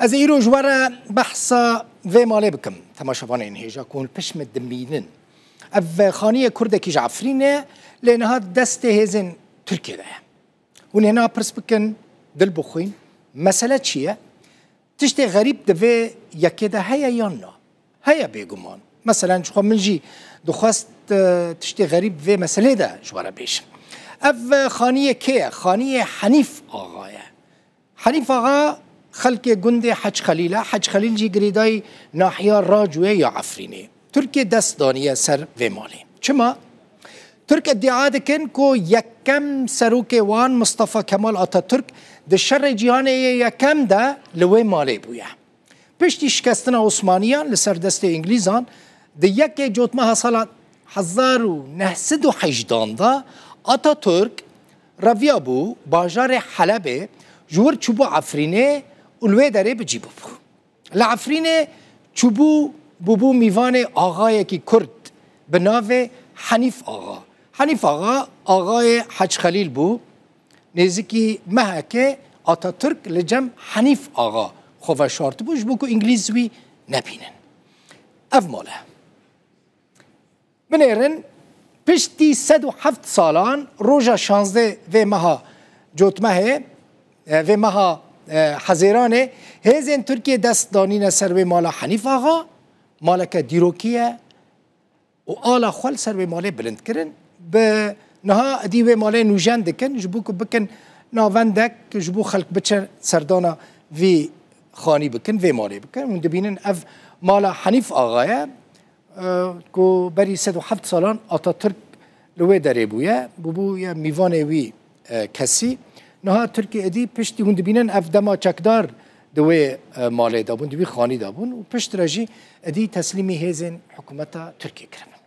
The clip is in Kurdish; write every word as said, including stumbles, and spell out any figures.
Ez ê îro ji we re behsa vê malê bikim. Temaşevanên hêja ku hûn pişt min dimînin. Ev xaniyê kurdekî ji Efrînê, lê niha destê hêzên Tirkiyê de ye. Hûn hêna pirs bikin, dil bixwîn. Mesele çi ye? Tiştê xerîb di vê yekê de heye yan na? Heye bêguman. Meselen ji xwe min jî dixwest, e, tiştê xerîb vê meselê de ji we re bêjim. Ev, e, xaniyê kê ye? Xaniyê Henîf Axa ye. Henîf Axa xelkê gundê Hec Xelîl e. Hec Xelîl jî girêdayî nahiya Racû ye ya Efrînê. Tirkiyê dest daniye ser vê malê. Çima? Tirk îdia dikin ku yekem serokê wan Mustafa Kemal Atatürk di şerê cîhanê yê yekem de li wê malê bûye. Piştî şikestina Osmaniyan li ser destê Îngilîzan, di yekê Cotmeha sala hezar û neh sed û hejdan de Atatürk reviyabû bajarê Helebê, ji wir çûbû Efrînê û li wê derê bi cî bûbû. Li Efrînê çûbû, bûbû mîvanê axayekî Kurd bi navê Henîf Axa. Henîf Axa, axayê Hec Xelîl bû. Nêzîkî mehekê Atatürk li cem Henîf Axa xwe veşartibû, ji bo ku Îngilîz wî nebînin. Ev mal e. Binêrin, piştî sed û heft salan, roja şazdeh vê meha Cotmehê, e, vê meha, e, Hezêranê, hêzên Tirkiyê dest danîne ser wê mala Henîf Axa, maleke dîrokî ye û ala xwe li ser wê malê bilind kirin. Bi niha edî wê malê nûjen dikin, ji bo ku bikin navendek, ji bo xelk biçe serdana vî xanî bikin, vê malê bikin. Hûn dibînin ev mala Henîf Axa ye. E, ku berî sed û heft salan Atatürk li wê derê bûye, bûbûye mîvanê wî, e, kesî. Niha Tirkiye êdî piştî, hûn dibînin ev dema çekdar di wê, e, malê de bûn, di wî xanî de bûn û piştre jî êdî teslîmî hêzên hikûmeta Tirkiyê kiribûn.